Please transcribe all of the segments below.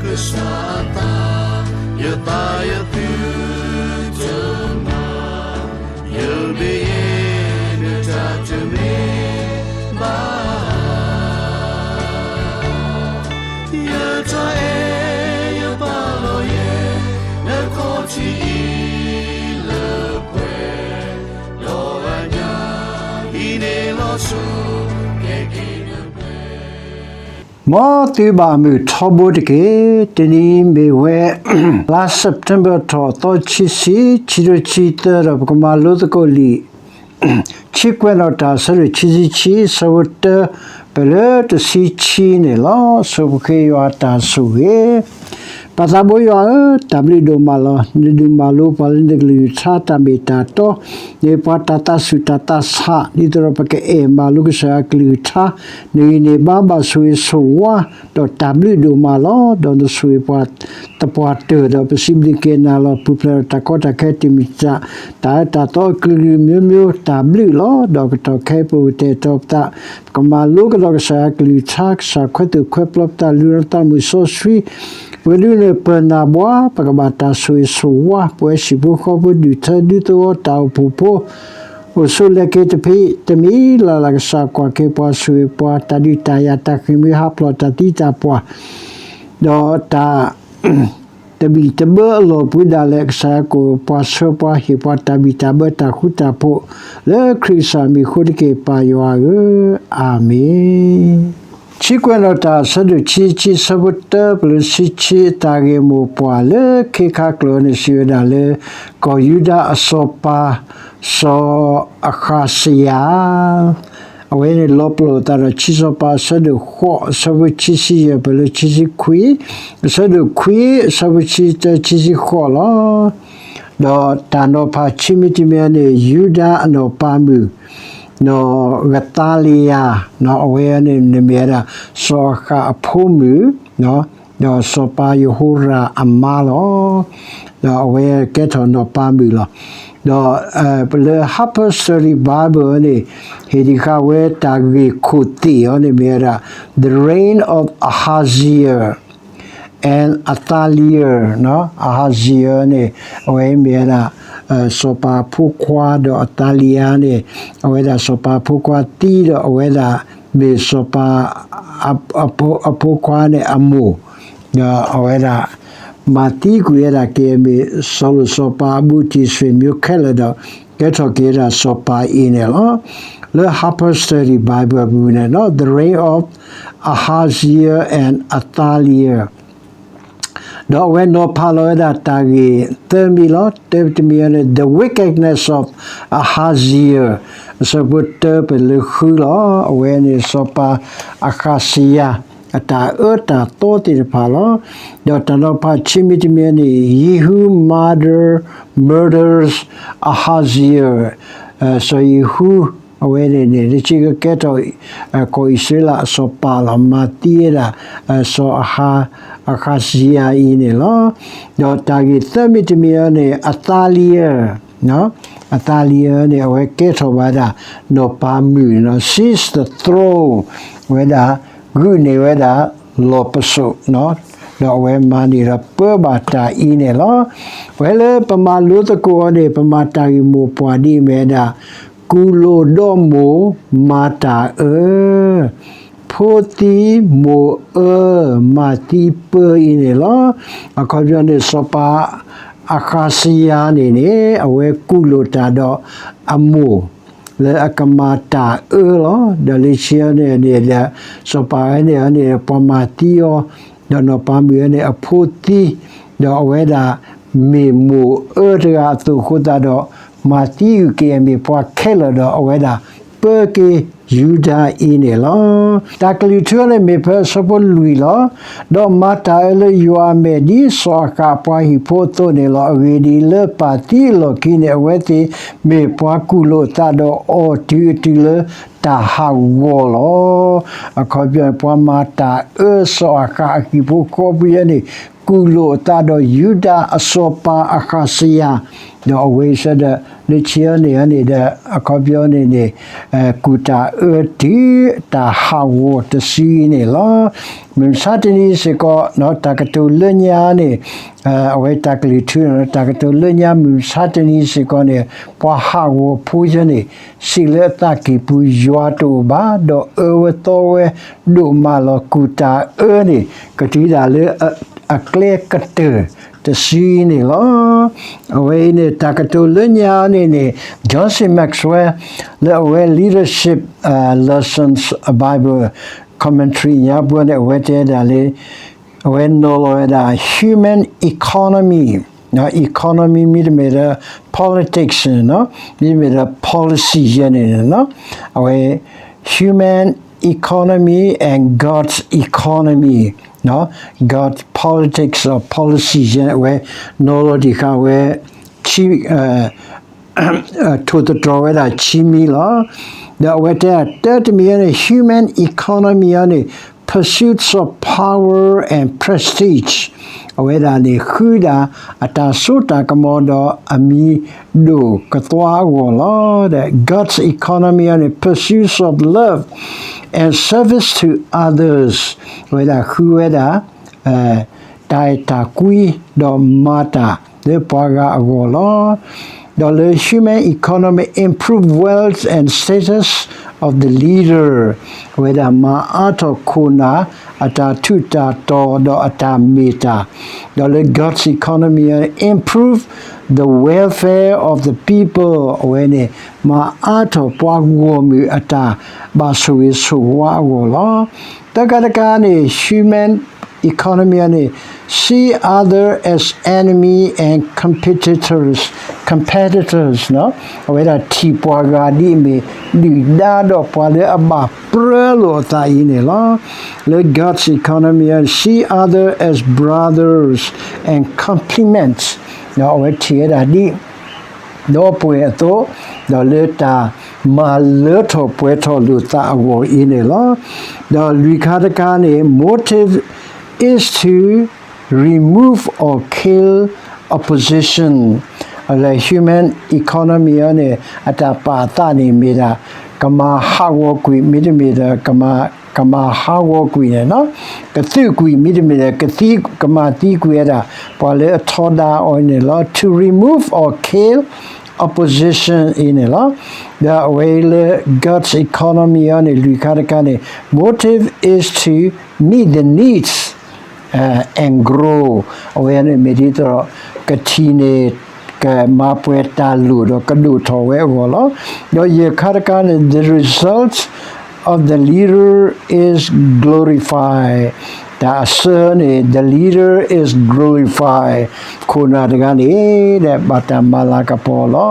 ကစၢ်အသး, ယသးယသုတမၤ, ယမ့ၢ်ယဲနတၢ်တမ့ၢ် ဘၣ်, ယတၢ်အဲၣ်ယပာ်လီၤယဲ နခီၣ်ထံးအံၤလၢပှဲၤ, ဒီးအညၣ်အံၤန့ၣ်လီၤဆီ ကဲက့ၤနပှဲၤ မ်သုဘၣ်မုာ်ထီဘိတက့ၢ်. တနံၤမ့ၢ်ဝဲ လါ September ထီၣ်သီခံဆံ, ခံကထိခံဆံသၢ ဒီးပကမၤလိသကိးလံာ် ခံကွဲးနီၣ်တၢ် အဆၢဒိၣ်ခံဆံခံ, အဆၢဖိတၢ ပလၢတဆံခံန့ၣ်လီၤ. ဆိပဃ့ယွၤတၢ်ဆိၣ်ဂ့ၤ. ပၢ်သးဘိယွၤဧၢ, တၢ်ဘျုးဒိၣ်မးလီၤ. နဒုးမၤလိပှၤလၢနကလုၢ်ကထါတၢ်မ့ၢ်တၢ်တီ, နပှၤတၢ်သးဆူၣ်တၢ်သးဆး, ဒ်သိးဒီးပကအဲၣ်မၤလိကစၢ်ယွၤကလုၢ်ကထါ, နဂံၢ်န့ၣ်ဘါဘၣ်ဆိၣ်ဂ့ၤဆိၣ်ဝါ, ဒီးတၢ်ဘျုးဒိၣ်မးလီၤ. ဒီးနဆိၣ်ဂ့ၤပှၤသပှၢ်တၢၢ်, ဒီးပစံးဘျုးက့ၤနၤလီၤ. ပူၤဖျဲးဒီးတၢ်ကီတၢ်ခဲတမံၤမံၤ, တၢ်အၢတၢ်သီအကလုာ်ကလုာ်မျိုးမျိုး တၢ်ဘျုးလီၤ. ဒီးကတီၢ်ခဲအံၤပအိၣ်ကတဲာ်ကတီၤပသး, ပကမၤလိကဒီးကစၢ်ယွၤကလုၢ်ကထါ, ကစၢ်ခွဲးသူၣ်ခွဲးပျီပသး လုၢ်လီၤသးမုၢ်စီဆှံ, ပကဒုးနၢ်ပၢၢ်နၢ်ဘှါ, ပကဘၣ်တၢ်ဆိၣ်ဂ့ၤဆိၣ်ဝါ, ပဝဲဟံၣ်ဖိဃီဖိ ဒူၣ်ထၢဒူသဝီ တၢ်အိၣ်ဖှိၣ်ဖိ, အိၣ်ဆိးလဲၤက့ၤတဖံးတမံၤလၢ်လၢ်, ကစၢ်ကွၢ်က့ၤပှၤ, ဆိၣ်ဂ့ၤပှၤ, တၢ်ဒုးတၢ်ယၤ, တၢ်ဃ့ၢ်မှံဟးဖျိး, တၢ်သံတၢ်ပှၢ်, ဒီးတၢ် တဘံၣ်တဘၢအလီၢ်ပူၤဒၣ်လဲာ်, ကစၢ်ယွၤကိးပှၤ, ဆှၢပှၤ, ဟ့ၣ်ပှၤတၢ်ဘံၣ်တၢ်ဘၢ, တၢ်ဃူတၢ်ဖိး, လၢခရံာ်ကစၢ်မံၤအဃိတက့ၢ်, ပၢ်ယွၤဧၢ, အၤမ့ၣ်. ခံကွဲးနီၣ်တၢ် အဆၢဒိၣ်ခံဆံခံ, အဆၢဖိတၢ ပလၢတဆံခံ, အတၢ်ဂ့ၢ်မိၢ်ပှၢ်လၢခ့ခါကျိာ်န့ၣ် စံးဝဲဒၣ်လၢ ကီၢ်ယူဒၤအစီၤပၤ စီၤအဃးစယၤ အဝဲန့ၣ်လီၤပလိာ်အသးဒီးခံစီၤပၤ အဆၢဒိၣ်ဃိး, အဆၢဖိခံဆံယဲၢ် ပလၢခံဆံခွံ, အဆၢဒိၣ်ခွံ, အဆၢဖိခံဆံတၢ ခံဆံဃိးလီၤ. ဒီးတၢ်နီၤဖးခံမံၤတမံၤန့ၣ် ယူဒၤအနီၢ်ပၤမုၣ် နီၢ်အသၤလယၤ, အဝဲန့ၣ်မ့ၢ်ဝဲဒၣ် စီၤအဃးအဖိမုၣ် ဒီးစီၤပၤယဟိရၤအမါလီၤ. ဒီးအဝဲကဲထီၣ်နီၢ်ပၤမုၣ်လီၤ. ဒီး ပလၢ Harper's Study Bible န့ၣ် ဟ့ၣ်ဒံးဃာ်ဝဲတၢ်ဂ့ၢ်ခိၣ်သ့ၣ်အီၤန့ၣ်မ့ၢ်ဝဲဒၣ် The Reign of Ahaziah and Athaliah, Ahaziah န့ၣ် အဝဲမ့ၢ်ဝဲဒၣ် စီၤပၤဖိခွါ ဒီး Athaliah န့ၣ် အဝဲဒၣ်စီၤပၤဖိခွါသံ ဒီးအဝဲဒၣ်မ့ၢ်စီၤပၤ အဖိခွါန့ၣ်အမိၢ်, ဒီးအဝဲဒၣ် မၤသံကွံာ်ဝဲဒၣ်က့ၤ မ့ၢ်စီၤလိာ်စီၤပၤအဘူးတံၢ်ဆွေမျိုးခဲလၢာ်ဒီး ကဲထီၣ်က့ၤဝဲဒၣ်စီၤပၤအံၤန့ၣ်လီၤ. လၢ Harper's Study Bible ပူၤန့ၣ် The Reign of Ahaziah and Athaliah ဒီးအဝဲနီၤဖးလီၤဝဲဒၣ်တၢ်ဂ့ၢ်သၢမံၤလီၤ. တၢတမံၤန့ၣ် The Wickedness of Ahaziah အဆၢဖိတၢ ပလၢဃုလီၤ. အဝဲန့ၣ်စီၤပၤအဃးစယၤ အတၢ်အၢတၢ်သီသ့ၣ်တဖၣ်လီၤ. ဒီးတၢ်နီၤဖးခံမံၤတမံၤန့ၣ် Jehu murder, murders Ahaziah, စီၤယဟူ အဝဲန့ၣ်န့ၣ် လၢခံကကဲထီၣ် ကီၢ်အံၣ်စရ့လးအစီၤပၤလီၤ. မၤသံဝဲဒၣ် စီၤ အဃးစယၤအံၤန့ၣ်လီၤ. ဒီးတၢ်ဂ့ၢ်သၢမံၤတမံၤအံၤန့ၣ် Athaliah, Athaliah န့ၣ် အဝဲကဲထီၣ်ဘၣ်ဒၣ် နီၢ်ပၤမုၣ်, seize the throne, ဝဲဒၣ် ဂုာ်န့ၢ်ဝဲဒၣ် လီၢ်ပစိာ်, ဒီးအဝဲမၤန့ၢ်ဒီးပၢဘၣ်တၢ်အံၤန့ၣ်လီၤ. ပဝဲလၢပမၤလိသကိးအီၤန့ၣ် ပမၤတၢ်ဂ့ၢ်မိၢ်ပှၢ်ဒ်အမ့ၢ်ဝဲဒၣ် ကူၣ်လိာ်ဒီးမိၢ်မၤတၢ်အၢ ဖိသံမိၢ်အၢ မၤသံပၢအံၤန့ၣ်လီၤ. အခီပညီန့ၣ် စီၤပၤအဃးစယၤန့ၣ်န့ၣ် အဝဲကူၣ်လိာ်တၢ်ဒီးအမိၢ် လၢအကမၤတၢ်အၢလီၤ. ဒီးလၢခံန့ၣ်န့ၣ်ဒီး စီၤပၤဝဲန့ၣ်န့ၣ် ပှၤမၤသံအီၤ, ဒီးနီၢ်ပၤမုၣ်ဝဲန့ၣ်အဖိသံ, ဒီးအဝဲဒၣ်မ့ၢ်မိၢ်အၢတဂၤအသိးအဃိသတးဒီး မၤသံကွံာ်က့ၤအမ့ၢ်ပှၤခဲလၢာ်ဒီး အဝဲဒၣ်ပၢက့ၤယူဒၤအံၤန့ၣ်လီၤ. တၢ်ကလုၢ်ထူန့ၣ်မ့ၢ်ဖဲအဆၢဖိလွံၢ်လီၤ. ဒီးမၤတၢ်အၢလၢယွၤအမဲာ် ဒ်စီၤအဃးအပှၤဟံၣ်ဖိအသိးန့ၣ်လီၤ. အဂ့ၢ်ဒ်အံၤ, လၢပၢ်သံအလီၢ်ခံန့ၣ် အဝဲသ့ၣ်မ့ၢ်ပှၤကူၣ်လိာ်အသးဒီးအီၤတုၤအတုၤလၢ တၢ်ဟးဂီၤလီၤ. အခီပညီန့ၣ် ပှၤမၤတၢ်အၢစီၤအၤဃးအဟံၣ်ဖိဃီဖိယဲန့ၣ် ကူၣ်လိာ်အသးဒီးယူဒၤအစီၤပၤအဃးစယၤ, ဒီးအဝဲစ့ၢ်ဒီး လၢခံန့ၣ်န့ၣ်ဒီး အခီပညီန့ၣ်န့ၣ် ကူၣ်တၢ်အၢတုၤတၢ်ဟးဂီၤတစုအံၤန့ၣ်လီၤ. မုၢ်မဆါတနံၤစ့ၢ်ကီး တၢ်ကတိၤလၢညါန့ၣ် အဝဲတၢ်ကလုၢ်ထူ တၢ်ကတိၤလၢညါမုၢ်မဆါတနံၤစ့ၢ်ကီးန့ၣ် ပှၤဟးဂီၤဖိယဲန့ၣ် စံးလၢအသးကံၢ်ပူၤယွၤတအိၣ်ဘၣ် ဒီးအၢဝဲသီဝဲဒိၣ်မးလီၤ. ကူၣ်တၢ်အၢန့ၣ် ကတုၤဒၣ်လၢအကျဲကတၢၢ်တစုအံၤန့ၣ်လီၤ. အဝဲအံၤန့ၣ် တၢ်ကတိၤလၢညါန့ၣ်န့ၣ် John C Maxwell လၢအဝဲ Leadership Lessons Bible Commentary ညါပှၤန့ၣ် အဝဲတဲဒၣ်လၢ အဝဲနီၤလီၤဝဲဒၣ် human economy, economy မ့တမ့ၢ်ဒီး politics န့ၣ် မ့တမ့ၢ်ဒီး policy ယဲန့ၣ် အဝဲ human economy and God's economy, God's politics or policy ယဲန့ၣ် အဝဲနီၤလီၤတံၢ်ဃာ်ဝဲ ထိၣ်သတြီၤဝဲဒၣ်ခံမံၤလီၤ. ဒီးအဝဲတဲတၢ်တမံၤအံၤန့ၣ် human economy အံၤန့ၣ် pursuits of power and prestige အဝဲဒၣ်န့ၣ် ဃုဒၣ်အတၢ်စိတၢ်ကမီၤဒီးအမံၤဒိၣ်ကသွါအဂီၢ်လီၤ. ဒီး God's economy အံၤန့ၣ် pursuits of love and service to others အဝဲဒၣ်ဃုဝဲဒၣ် တၢ်အဲၣ်တၢ်ကွံ ဒီးမၤတၢ်လၢပှၤဂၤအဂီၢ်လီၤ. ဒီးလၢ human economy improve wealth and status of the leader အဝဲဒၣ်မၤအါထီၣ်ခိၣ်နၢ်အတၢ်ထူးတၢ်တီၤဒီးအတၢ်မ့ၢ်တၢ်, ဒီးလၢ God's economy improve the welfare of the people အဝဲန့ၣ် မၤအါထီၣ်ပှၤဂီၢ်မုၢ်အတၢ်ဘၣ်ဆိၣ်ဂ့ၤဆိၣ်ဝါအဂီၢ်လီၤ. တကးတကးန့ၣ် human economy န့ၣ် see other as enemy and competitors, competitors အဝဲဒၣ်ထံၣ်ပှၤဂၤဒ်အမ့ၢ်ဒုၣ်ဒါဒီးပှၤလၢအဘၣ်ပြၢလိာ်အသးအံၤန့ၣ်လီၤ. လၢ God's economy see other as brothers and complement အဝဲထံၣ်ဝဲဒၣ်ဒ် ဒီပုၢ်ဝဲၢ်အသိး, ဒီးလၢတၢ်မၤလၢထီၣ်ပှဲၤထီၣ်လိာ်သးအဂီၢ်အံၤန့ၣ်လီၤ. ဒီးလွံၢ်ခါတခါန့ၣ် motive is to remove or kill opposition လၢ human economy အံၤန့ၣ် အတၢ်ပာ်အသးန့ၣ်မ့ၢ်ဒၣ် ကမၤဟးဂီၤကွံာ် မ့တမ့ၢ်ဒီး ကမၤဟးဂီၤကွံာ်န့ၣ် ကသုးကွံာ် မ့တမ့ၢ်ဒီး ကမၤသံကွံာ်ဝဲဒၣ် ပှၤလၢအထီဒါအီၤန့ၣ်လီၤ. To remove or kill opposition အံၤန့ၣ်လီၤ. ဒီးအဝဲလၢ God's economy အံၤန့ၣ် လွံၢ်ခါတခါန့ၣ် motive is to meet the needs and grow အဝဲန့ၣ်မ့ၢ်ဒ်သိး ကထံၣ်န့ၣ် ကမၤပှဲၤတၢ်လိၣ်ဒီးကဒိၣ်ထီၣ်ဝဲအဂီၢ်လီၤ. ဒီးယဲၢ်ခါတခါန့ၣ် the result of the leader is glorify တၢ်အဆၢန့ၣ် the leader is glorify ခိၣ်နၢ်တဂၤန့ၣ် ဘၣ်တၢ်မၤလၤကပီၤလီ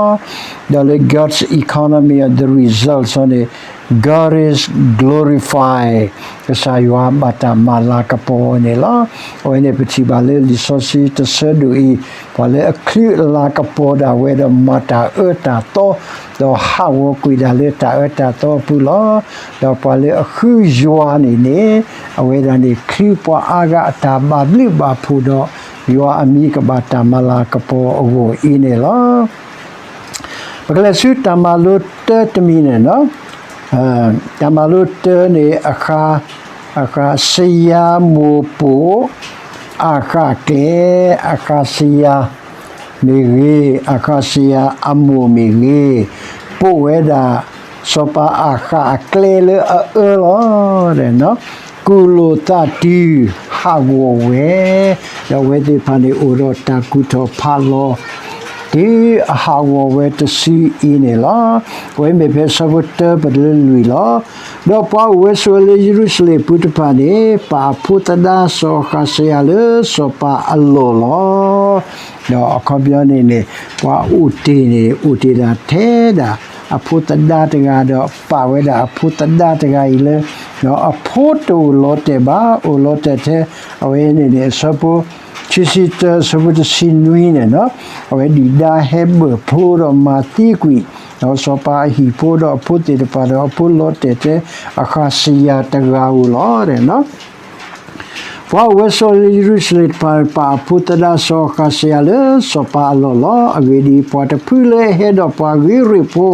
ၤ. ဒီးလၢ God's economy of the results န့ၣ် God is glorify ကစၢ်ယွၤဘၣ်တၢ်မၤလၤကပီၤန့ၣ်လီၤ. အဝဲန့ၣ်ပထံၣ်ဘၣ်လၢလံာ်စီဆှံတဆၢဒိၣ်အံၤ ပှၤလၢအချုးအလၤကပီၤဒၣ်ဝဲဒီးမၤတၢ်အၢတၢ်သီ ဒီးဟးဂီၤကွံာ်ဒၣ်လၢတၢ်အၢတၢ်သီအပူၤလီၤ. ဒီးပှၤလၢအဃုယွၤန့ၣ်န့ၣ် အဝဲဒၣ်န့ၣ် ချုးပှၤအါဂၤအတၢ်ဘၣ်ဘျုးဘၣ်ဖှိၣ်ဒီး ယွၤအမံၤကဘၣ်တၢ်မၤလၤကပီၤအဂီၢ်အံၤန့ၣ်လီၤ. ပကလဲၤဆူတၢ်မၤလိတၢတမံၤန့ၣ်, တၢ်မၤလိတၢန့ၣ် အဃးစယၤမိၢ်ပိာ် အဃးကျဲ, အဃးစယၤ မ့ၢ်ဂ့ၤ, အဃးစယၤအမိၢ်မ့ၢ်ဂ့ၤ, ပိာ်ဝဲဒၣ် စီၤပၤအဃးအကျဲလၢအအၢလီၤ. ကူၣ်လိာ်သးတုၤ ဟးဂီၤဝဲ, ဒီးအဝဲသ့ၣ်တဖၣ်န့ၣ် အိၣ်ဒီးတၢ်ကူၣ်ထီၣ်ဖးလီၤ တုၤအဟးဂီၤဝဲတစုအံၤန့ၣ်လီၤ. အဝဲမ့ၢ်ဖဲဆၢဖိတၢပတုၤလၢလွံၢ်လီၤ. ဒီးပှၤအိၣ်ဝဲဆိးဝဲလၢယရူၤၡလ့ၣ်ပူၤတဖၣ်န့ၣ် ပာ်အဖိသဒါစီၤအဃးစယၤလၢစီၤပၤအလီၢ်လီၤ. ဒီးအခီပညီန့ၣ်န့ၣ် ပှၤအိၣ်တ့ၢ်န့ၣ် အိၣ်တ့ၢ်ဒၣ်ထဲဒၣ်အဖိသဒါတဂၤ ဒီးပာ်ဝဲဒၣ်အဖိသဒါတဂၤအံၤလၢ ဒီးအဖိတအိၣ်လီၤတဲာ်ဘၣ်, အိၣ်လီၤတဲာ်ထဲ အဝဲန့ၣ်န့ၣ် အဆၢဖိခံဆံတၢ အဆၢဖိတဆံနွံန့ၣ်, အဝဲဒုၣ်ဒါဟဲဘၢၣ်ဖျိဒီးမၤသံကွံာ် ဒီးစီၤပၤအဟံၣ်ဖိဒီးအဖိသ့ၣ်တဖၣ်ဒီးအဖိလီၤတဲာ်ထဲအဃးစယၤတဂၤဧိၤလီၤ. ပှၤအိၣ်ဝဲဆိးလၢယရူၤၡလ့ၣ်တဖၣ်ပာ်အဖိသဒၣ်စီၤအဃးစယၤလၢစီၤပၤအလီၢ်လီၤ. အဂ့ၢ်ဒ်အံၤ, ပှၤတဖုလၢအဟဲဒီးပှၤဂ့ၤရ့ၣ်ဖိ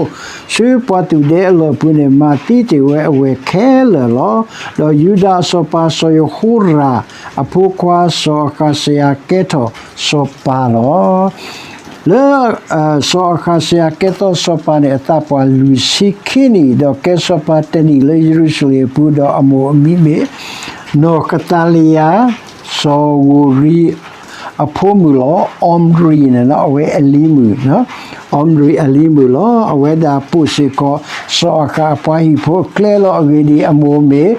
ဆူပှၤသူၣ်ဒဲအလီၢ်အပူၤန့ၣ် မၤသံတ့ၢ်ဝဲအဝဲခဲလၢာ်လီၤ. ဒီးယူဒၤအစီၤပၤစီၤယဟိရၣ်အဖိခွါစီၤအဃးစယၤကဲထီၣ်စီၤပၤလီၤ. လၢ စီၤအဃးစယၤကဲထီၣ်စီၤပၤန့ၣ် အသးပှၢ်လွံၢ်ဆံခံနံၣ်, ဒီးကဲစီၤပၤတနံၣ်လၢယရူၤၡလ့ၣ်အပူၤ, ဒီးအမိၢ်အမံၤမ့ၢ် နီၢ်ကသါလယၤ, စီၤဧိၤရံအဖိမုၣ်လီၤ. အီမရံန့ၣ် အဝဲအလံၤမုၣ်, အီမရံအလံၤမုၣ်လီၤ. အဝဲဒၣ်ပိာ်စ့ၢ်ကီး စီၤအဃးအပှၤဟံၣ်ဖိအကျဲလီၤ. အဂ့ၢ်ဒ်အံၤ, အမိၢ်မ့ၢ်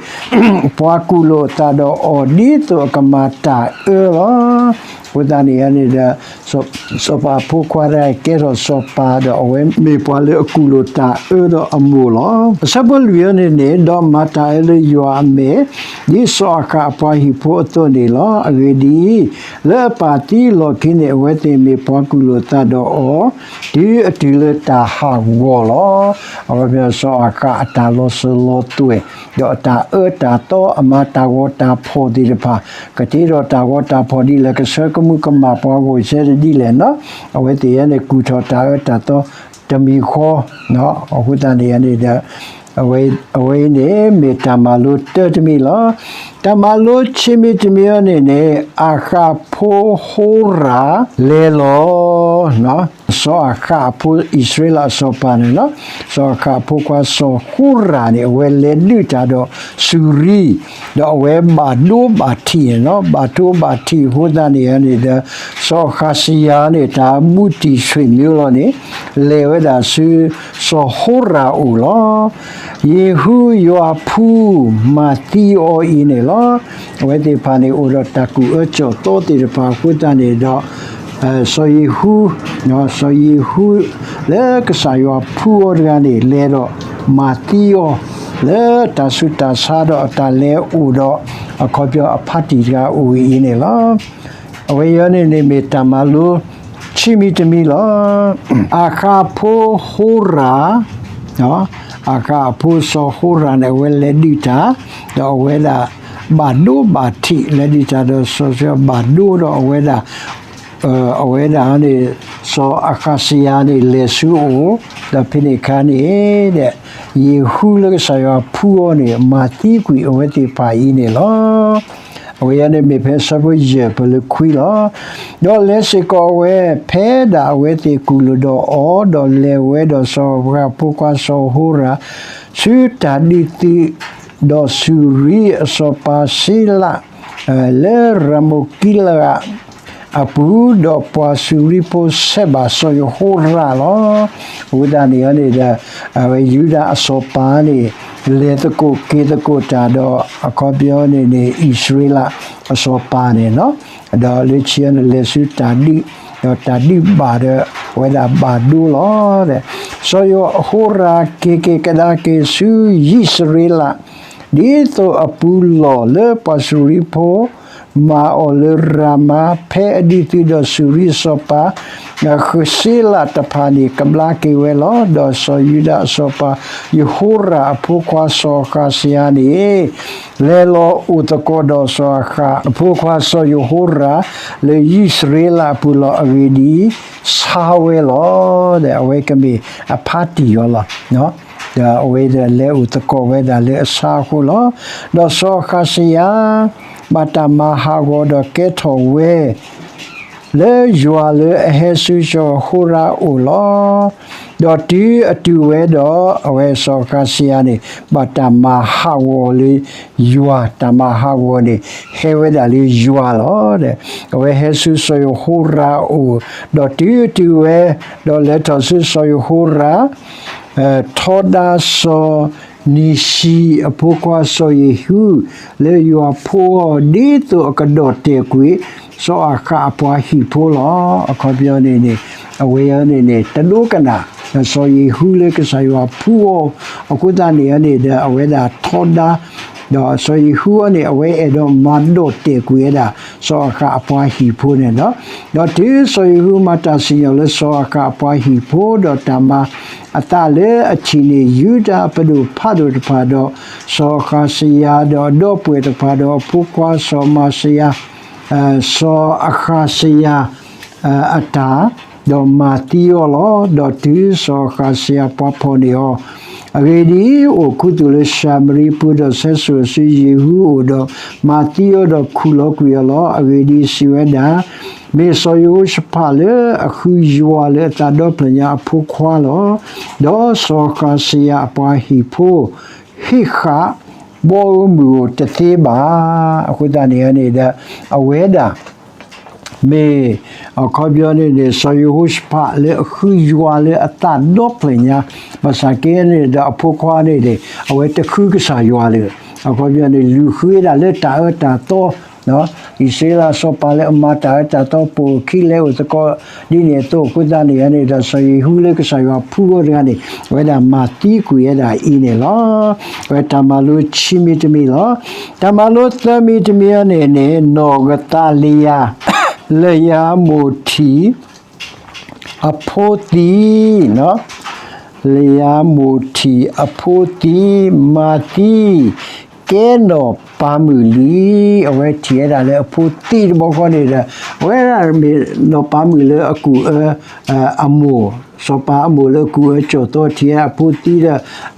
ပှၤကူၣ်လိာ်အသးဒီးအီၤ ဒ်သိးအကမၤတၢ်အၢလီၤ. အဃိသတးန့ၣ်န့ၣ်ဒီး စီၤပၤအဖိခွါတဂၤကဲထီၣ်စီၤပၤဒီး အဝဲမ့ၢ်ပှၤလၢအကူၣ်လိာ်တၢ်အၢဒီးအမိၢ်လီၤ. အဆၢဖိလွံၢ်အံၤန့ၣ်န့ၣ်, ဒီးမၤတၢ်အၢလၢယွၤအမဲာ်, ဒ်စီၤအဃးအပှၤဟံၣ်ဖိအသိးန့ၣ်လီၤ. အဂ့ၢ်ဒ်အံၤ, လၢအပၢ်သံအလီၢ်ခံန့ၣ် အဝဲသ့ၣ်မ့ၢ်ပှၤကူၣ်လိာ်သးဒီးအီၤ တုၤအတုၤလၢတၢ်ဟးဂီၤလီၤ. အဝဲမ့ၢ်စီၤအဃးအတၢ်လီၤစၢၤလီၤသွဲၣ် ဒီးအတၢ်အၢတၢ်သီ အမၤတၢ်ဂီၤတၢ်ဖီၣ်သ့ၣ်တဖၣ် ကတ့ထီၣ်တၢ်ဂီၤတၢ်ဖီၣ်ဒ်လဲၣ်, ကဆၢကမုၢ်ကမၣ်ပှၤဂီၢ်စဲတဒ်လဲၣ်န့ၣ်, အဝဲသ့ၣ်အံၤန့ၣ် ကူၣ်ထီၣ်တၢ်အၢတၢ်သီတမံၤဃီ, အဃိသတးန့ၣ်န့ၣ်ဒီး အဝဲအံၤန့ၣ် မ့ၢ်တၢ်မၤလိတၢတမံၤလီၤ. တၢ်မၤလိဆံးမံၤတမံၤအံၤန့ၣ်န့ၣ်, အဃးအဖိဟိရၣ်လဲၤလီၤ စီၤအဃးအဖိ အံၣ်စရ့လးအစီၤပၤန့ၣ်လီၤ. စီၤအဃးအဖိခွါစီၤဟိရၣ်န့ၣ် အဝဲလဲၤဒုးတၢ်ဒီးစူၤရံ, ဒီးအဝဲဘၣ်ဒိဘၣ်ထံးန့ၣ်လီၤ. ဘၣ်ဒိဘၣ်ထံးအဃိသတးန့ၣ်န့ၣ်ဒီး စီၤအဃးစယၤန့ၣ် တၢ်ဘူးတံၢ်ဆွေမျိုးလီၤန့ၣ် လဲၤဝဲဒၣ်ဆူစီၤဟိရၣ်အအိၣ်လီၤ. ယ့ၤဟူယွၤဖှူမၤသံအီၤအံၤန့ၣ်လီၤ. အဝဲသ့ၣ်တဖၣ်န့ၣ် အိၣ်ဒီးတၢ်ကူၣ်အၢကူၣ်သီသ့ၣ်တဖၣ်အဃိသတးန့ၣ်ဒီး စီၤယ့ၤဟူ, စီၤယ့ၤဟူ လၢကစၢ်ယွၤဖှူအီၤတဂၤန့ၣ် လဲၤဒီးမၤသံအီၤ လၢတၢ်ဆူးတၢ်ဆါဒီးအတၢ်လဲၤအိၣ်ဒီး အခီပညီအဖါတံၢ်တဂၤအအိၣ်အံၤန့ၣ်လီၤ. အဝဲအံၤန့ၣ်န့ၣ်မ့ၢ်တၢ်မၤလိ ဆံမံၤတမံၤလီၤ. အဃးဖိဟိရၣ်, အဃးအဖိစီၤဟိရၣ်န့ၣ် အဝဲလဲၤဒုးတၢ်, ဒီးအဝဲဒၣ်ဘၣ်ဒိဘၣ်ထံး လဲၤဒုးတၢ်ဒီးစီၤစယၤ ဘၣ်ဒိဒီးအဝဲဒၣ် အဝဲဒၣ်န့ၣ် စီၤအဃးစယၤန့ၣ် လဲၤဆူအအိၣ်, ဒီးဖဲန့ၣ်အခါန့ၣ် ယ့ၤဟူလၢကစၢ်ယွၤဖှူအီၤန့ၣ် မၤသံကွံာ်အဝဲသ့ၣ်တဖၣ်အံၤန့ၣ်လီၤ. အဝဲအံၤန့ၣ်မ့ၢ်ဖဲအဆၢဖိယဲၢ်ပလၢခွံလီၤ. ဒီးလဲၤစ့ၢ်ကီးဝဲ ဖဲဒၣ်အဝဲသ့ၣ်ကူၣ်လိာ်ဒီးအီၤ, ဒီးလဲၤဝဲဒီးစီၤအဃးအဖိခွါစီၤဟိရၣ် ဆူတၢ်ဒုးသုး, ဒီးစူၤရံအစီၤပၤၡ့လး လၢရၤမိၣ်ကံလးအပူၤ, ဒီးပှၤစူၤရံဖိဆဲးဘၣ်စီၤယဟိရၣ်လီၤ. အဃိသတးန့ၣ်န့ၣ်ဒီး အဝဲယူဒၤအစီၤပၤန့ၣ် လဲၤသကိးက့ၤသကိးတၢ်ဒီး အခီပညီန့ၣ်န့ၣ် အံၣ်စရ့လးအစီၤပၤန့ၣ်လီၤ. ဒီးလၢခံန့ၣ် လဲၤဆူတၢ်ဒုး, ဒီးတၢ်ဒုးဘၣ်ဒီး အဝဲဒၣ်ဘၣ်ဒိလီၤ. စီၤယဟိရၣ်က့ၤက့ၤကဒါက့ၤဆူယံၣ်စရ့လး ဒ်သိးအပူၤလီၢ်လၢပှၤစူၤရံဖိ မၤအီၤလၢရၤမါ, ဖဲအဒုးသုးဒီးစူၤရံအစီၤပၤ ဃစ့လးတဖၣ်န့ၣ် ကဘျါက့ၤဝဲလီၤ. ဒီးစီၤယူဒၤအစီၤပၤ ယဟိရၣ်အဖိခွါစီၤဃးစယၤန့ၣ် လဲၤလီၤအိၣ်သကိးဒီးစီၤအဃးအဖိခွါစီၤယဟိရၣ် လၢယံၣ်စရ့လးအပူၤလီၤ. အဂ့ၢ်ဒ်အံၤ, ဆါဝဲလီၤ. ဒီးအဝဲကမ့ၢ်အဖါတံၢ်အီၤလီၤ. ဒီးအဝဲဒၣ်လဲၤအိၣ်သကိးဝဲဒၣ်လၢအဆါအဃိလီၤ. ဒီးစီၤဃးစယၤ ဘၣ်တၢ်မၤဟးဂီၤဒီးကဲထီၣ်ဝဲ လၢယွၤလၢအဟဲဆူစီၤယဟိရၣ်အအိၣ်လီၤ. ဒီးတုၤအတုၤဝဲဒီး အဝဲစီၤဃးစယၤန့ၣ် ဘၣ်တၢ်မၤဟးဂီၤလၢယွၤ, တၢ်မၤဟးဂီၤန့ၣ် ဟဲဝဲဒၣ်လၢယွၤလီၤ. အဝဲဟဲဆူစီၤယဟိရၣ်အအိၣ်, ဒီးတုၤအတုၤဝဲ, ဒီးလဲၤထီၣ်ဆူစီၤယဟိရၣ် ထီဒါစီၤနံၤၡံအဖိခွါစီၤယ့ၤဟူ လၢယွၤဖှူအီၤ ဒ်သိးအကဒီၣ်တဲာ်ကွံာ် စီၤအဃးအပှၤဟံၣ်ဖိလီၤ. အခီပညီန့ၣ်န့ၣ် အဝဲအံၤန့ၣ်န့ၣ် တဒိကနၣ် စီၤယ့ၤဟူလၢကစၢ်ယွၤဖှူအီၤ အဃိသတးန့ၣ်န့ၣ်ဒီး အဝဲဒၣ်ထီဒါ ဒီးစီၤယဟူအံၤန့ၣ် အဝဲအဲၣ်ဒိးမၤဒိးတဲာ်ကွံာ်ဝဲဒၣ် စီၤအၤဃးအပှၤဟံၣ်ဖိန့ၣ်လီၤ. ဒီးတုၤစီၤယဟူမၤတၢ်စံၣ်ညီၣ်လၢစီၤအၤဃးအပှၤဟံၣ်ဖိ ဒီးတၢ်မၤအသးလၢအထံၣ်န့ၢ် ယူဒၤအပဒိၣ်ဖးဒိၣ်တဖၣ် ဒီးစီၤအဃးစယၤ ဒီးအဒီပုၢ်ဝဲၢ်တဖၣ် ဒီးအဖိခွါစီၤအမၤစယၤ စီၤအဃးစယၤ အတၢ်, ဒီးမၤသံအီၤလီၤ. ဒီးတုၤစီၤအဃးစယၤပှၤဖီၣ်န့ၢ်အီၤ, အဂ့ၢ်ဒ်အံၤ, အိၣ်ခူသူၣ်လၢၡၤမရံပူၤ ဒီးဆဲးစိာ်အီၤဆူယဟူအအိၣ်, ဒီးမၤသံအီၤ ဒီးခူၣ်လီၤကွံာ်အီၤလီၤ. အဂ့ၢ်ဒ်အံၤ, စံးဝဲဒၣ်, မ့ၢ်စီၤယဟိၤၡဖးလၢအဃုယွၤလၢအသးဒီဖျၢၣ်ညါအဖိခွါလီၤ. ဒီးစီၤအဃးစယၤအပှၤဟံၣ်ဖိ ဟ့ၣ်ဃာ်ဘီဧိၤမုၢ်ဧိၤတသ့ဘၣ်. အဃိသတးန့ၣ်န့ၣ်ဒီး အဝဲဒၣ် မ့ၢ်အခီပညီန့ၣ်န့ၣ် စီၤယဟိၤၡဖးလၢအဃုယွၤလၢအသးဒီဖျၢၣ်ညါ, ဘၣ်ဆၣ်က့န့ၣ်ဒီးအဖိခွါန့ၣ်န့ၣ် အဝဲတဃုကစၢ်ယွၤလၢၤ. အခီပညီန့ၣ် လူၤဃုဝဲဒၣ်လၢတၢ်အၢတၢ်သီ အံၣ်စရ့လးစီၤပၤလၢအမၤတၢ်အၢတၢ်သီ ပိာ်အခံလဲၤအိၣ်သကိး ဒ်န့ၣ်အသိး အဃိသတးန့ၣ်န့ၣ်ဒီး စီၤယဟူလၢကစၢ်ယွၤဖှူအီၤတဂၤန့ၣ် အဝဲဒၣ်မၤသံကွံာ်ဝဲဒၣ်အံၤန့ၣ်လီၤ. အဝဲတၢ်မၤလိခံမံၤတမံၤလီၤ. တၢ်မၤလိသၢမံၤတမံၤအံၤန့ၣ်န့ၣ် နီၢ်ကသးလယၤ လယၤမိၢ်ထံး အဖိသံး, လယၤမိၢ်ထံးအဖိသံး မၤသံ ကဲနီၢ်ပၤမုၣ်လံ. အဝဲထံၣ်ဝဲဒၣ်လၢအဖိသံးတဘျီဃီန့ၣ်ဒီး အဝဲဒၣ်မ့ၢ်နီၢ်ပၤမုၣ်လၢအကူၣ်အၢ အမိၢ်, စီၤပၤအမိၢ်လၢအကူၣ်အၢကၠီၣ်သီ ထံၣ်ဝဲအဖိသံးဒီး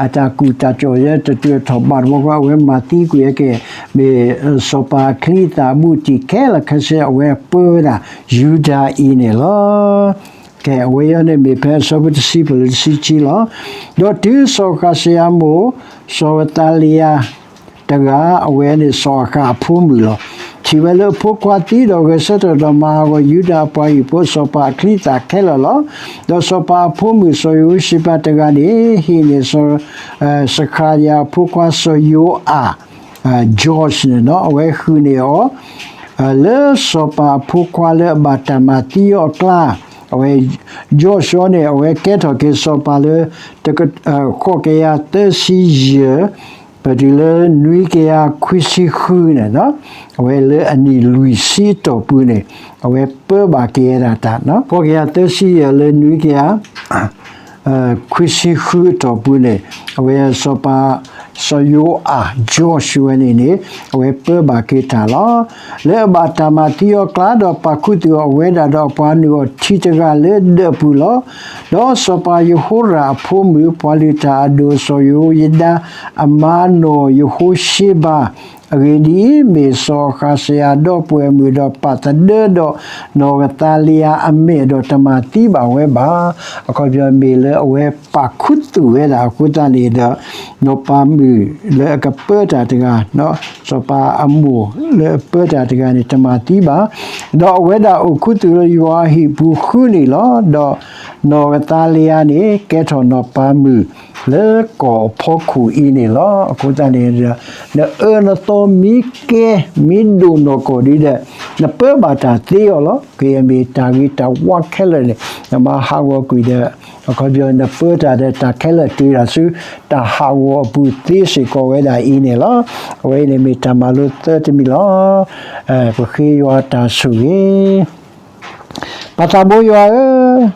အတၢ်ကူၣ်တၢ်ကၠီၣ်ယဲတတုၤထီၣ်ဘးတဘျီဃီ အဝဲမၤသံကွံာ်ဝဲက့ၤ မ့ၢ်စီၤပၤအချံအသၣ်အဘူးအတံၢ်ခဲလၢာ်ခဲဆ့ အဝဲပၢဝဲဒၣ်ယူဒၤအံၤန့ၣ်လီၤ. ကဲ အဝဲအံၤန့ၣ်မ့ၢ်ဖဲအဆၢဖိတဆံဖဲလၢတဆံခံလီၤ. ဒီးတုၤစီၤဃးစယၤမိၢ် စီၤကသးလယၤ တဂၤ အဝဲန့ၣ်စီၤအဃးအဖိမုၣ်လီၤ. ထံၣ်ဝဲလၢအဖိခွါသံဒီး ဂဲၤဆၢထၢၣ်ဒီးမၤဟးဂီၤယူဒၤအပှၤဟံၣ်ဖိ စီၤပၤအချံအသၣ်ခဲလၢာ်လီၤ. ဒီးစီၤပၤအဖိမုၣ်စီၤယဟိၤၡဖးတဂၤန့ၣ် ဟ့ၣ်န့ၢ်စီၤ စဃၤယၤအဖိခွါစီၤယိၤအၣ် Joash န့ၣ် အဝဲဃုန့ၢ်အီၤ လၢစီၤပၤအဖိခွါလၢအဘၣ်တၢ်မၤသံအီၤအကျါ, အဝဲ Joash န့ၣ် အဝဲကဲထီၣ်က့ၤစီၤပၤလၢ ဃိးကယၤသၢဆံယဲၢ် ပတုၤလၢနွံကယၤခွံဆံဃုန့ၣ်, အဝဲလၢအနံၣ်လွံၢ်ဆံအတီၢ်ပူၤန့ၣ် အဝဲပၢဘၣ်က့ၤဝဲဒၣ်တၢ်, ဃိးကယၤသၢဆံယဲၢ်လၢနွံကယၤ ခွံဆံဃုအတီၢ်ပူၤန့ၣ် အဝဲစီၤပၤ စီၤယိၤအၣ် Joash ဝဲန့ၣ်န့ၣ် အဝဲပၢဘၣ်က့ၤတၢ်လီၤ. လၢအဘၣ်တၢ်မၤသံအီၤအကျါ ဒီးပာ်ခူသူၣ်အီၤဝဲဒၣ်ဒီးအပှၤနုာ်အီၤထံတဂၤလၢဒၢးပူၤလီၤ. ဒီးစီၤပၤယဟိရၣ်အဖိမုၣ် ပှၤလုၢ်တၢ်အဒိၣ်စီၤယဟိယဒၤ အမါနီၢ်ယဟိရှ့ဘၤ, အဂ့ၢ်ဒ်အံၤ, မ့ၢ်စီၤဃးစယၤဒီပုၢ်ဝဲၢ်မုၣ်ဒီးပာ်သဒၢဒီးနီၢ်ကသးလယၤအမဲာ်ဒီးတမၤသံဘၣ်ဝဲဘၣ်. အခီပညီမ့ၢ်လၢအဝဲပာ်ခူသူၣ်ဝဲဒၣ်အဃိသတးန့ၣ်ဒီး နီၢ်ပၤမုၣ်လၢအကပၢတၢ်တဂၤ, စီၤပၤအမိၢ်လၢအပၢတၢ်တဂၤန့ၣ် တမၤသံဘၣ်. ဒီးအဝဲဒၣ်အိၣ်ခူသူၣ်လၢယွၤအဟံၣ်ပူၤဃုန့ၣ်လီၤ. ဒီးနီၢ်ကသးလယၤန့ၣ် ကဲထီၣ်နီၢ်ပၤမုၣ်လၢကီၢ်အဖီခိၣ်အံၤန့ၣ်လီၤ. အဃိသတးန့ၣ်ဒီး နအၢနသီမ့ၢ်ကဲ မ့ၢ်ဒိၣ်နီၢ်ကီၢ်ဒ်ဒီး နပၢဘၣ်တၢ်သ့အီၤလီၤ. ကယဲၢ်မ့ၢ်တၢ်ဂ့ၤတၢ်ဝါခဲလၢာ်န့ၣ် နမၤဟးဂီၤကွံာ်ဒီး အခီပညီနပၢတၢ်ဒီးတၢ်ခဲလၢာ်တုၤဒၣ်ဆူ တၢ်ဟးဂီၤအပူၤသ့စ့ၢ်ကီးဝဲဒၣ်အံၤန့ၣ်လီၤ. အဝဲအံၤန့ၣ်မ့ၢ်တၢ်မၤလိသၢတမံၤလီၤ. ပဃ့ယွၤတၢ်ဆိၣ်ဂ့ၤ ပၢ်သးဘိယွၤဧ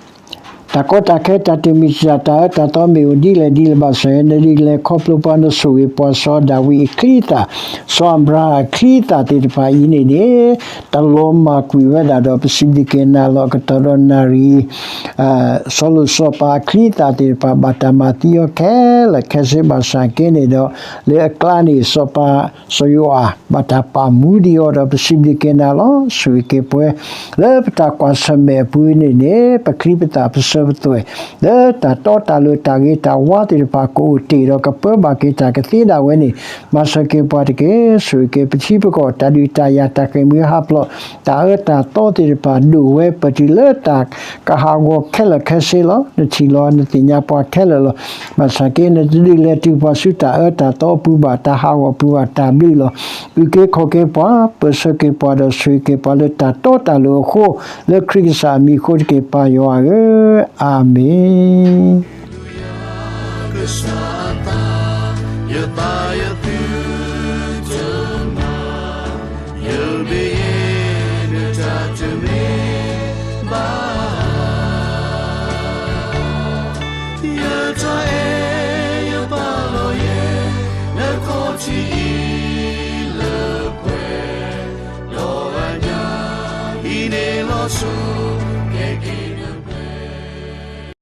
ၢ, တၢ်ကီတၢ်ခဲတၢ်တမံၤတၢ် တၢ်အၢတၢ်သီမ့ၢ်အိၣ်ဒ်လဲၣ်ဒ်လဲၣ်ဘၣ်ဆၣ် နဒုးလဲၤခီဖျိပှၤနဆိၣ်ဂ့ၤပှၤစီၤဒၤဝံးအချံအသၣ် စီၤအၤဘြၤဟၣ်အချံအသၣ်သ့ၣ်တဖၣ်အံၤန့ၣ်န့ၣ် တလီၤမၢ်ကွံာ်ဝဲဒၣ်ဒီးပစံးဘျုးက့ၤနၤလီၤ. အကတီၢ်ဒီးနၣ်ရံၣ် စီၤလိာ်စီၤပၤအချံအသၣ်သ့ၣ်တဖၣ် ဘၣ်တၢ်မၤသံအီၤခဲလၢာ်ခဲဆ့ဘၣ်ဆၣ်က့န့ၣ်ဒီး လၢအကျါန့ၣ် စီၤပၤ စီၤယိၤအၣ် ဘၣ်တၢ်ပာ်မူဒံးအီၤဒီးပစံးဘျုးက့ၤနၤလီၤ. ဆိၣ်ဂ့ၤက့ၤပှၤ လၢပတၢ်ကွၢ်ဆၢၣ်မဲာ်အပူၤန့ၣ်န့ၣ် ပချံပသၣ်ပစၢၤပသွဲၣ် လၢတၢ်တီတၢ်လိၤတၢ်ဂ့ၤတၢ်ဝါသ့ၣ်တဖၣ်ကအိၣ်တ့ၢ်ဒီးကပၢဘၣ်က့ၤတၢ်ကသ့ဒၣ်ဝဲန့ၣ် မၤစၢၤက့ၤပှၤတက့ၢ်. ဆိၣ်ဂ့ၤက့ၤပထံပကီၢ် တၢ်ဒုးတၢ်ယၤတၢ်ဃ့ၢ်မှံဟးဖျိး တၢ်အၢတၢ်သီသ့ၣ်တဖၣ်ဒိၣ်ဝဲ ပတုၤလၢတၢ်ကဟးဂီၤခဲလၢာ်ခဲဆ့လီၤ. နထံၣ်လီၤနသ့ၣ်ညါပှၤခဲလၢာ်လီၤ. ဘၣ်ဆၣ်က့ နတဒုးလဲၤတုၤပှၤဆူတၢ်အၢတၢ်သီအပူၤဘၣ် တၢ်ဟးဂီၤအပူၤဘၣ် တၢ်ဘျုးလီၤ. အုၣ်က့ၤခီၣ်က့ၤပှၤ ပၢဆှၢက့ၤပှၤဒီးဆိၣ်ဂ့ၤက့ၤပှၤ လၢတၢ်တီတၢ်လိၤအဃိ လၢခရံာ်ကစၢ်အမံၤအဃိတက့ၢ် ပၢ်ယွၤဧၢ, အၤမ့ၣ်.